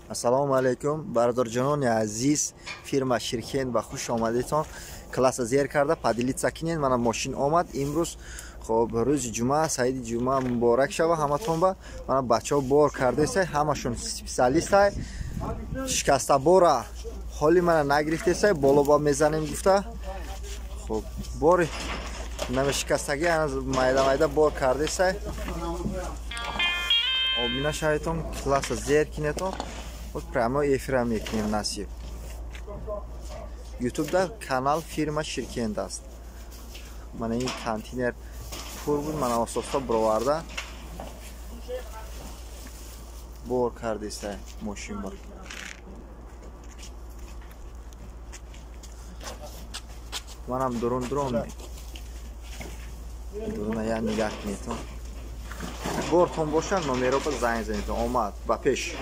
Ассалому алайкум, бародарҷонони азиз, фирма Ширкент ба хуш омадетон. Класса зер карда поделиться кинен. Мана мошин омад имрӯз. Хоб, рӯзи ҷумъа, саиди ҷумъа муборак шава ҳаматон ба. Мана бачаҳо бор кардесай, ҳамашон специалистай. Шикаста бора ҳоли мана нагирифтесай, боло ба мезанем гуфта. Хоб, бори намешикастагӣ майда майда бор кардесай. Обина шаведтон, класса зер кинетон. Вот прямой эфира мекунем насиб. Ютубда канал фирма Ширкент аст. Мана ин контейнер пур буд, мана ососта бироварда бор кардестай мошин бор. Манам дурун дурун дуруна я нигаҳ кунедтон. Бортон боша, номеро ба занг занедтон. Омад ба пеш.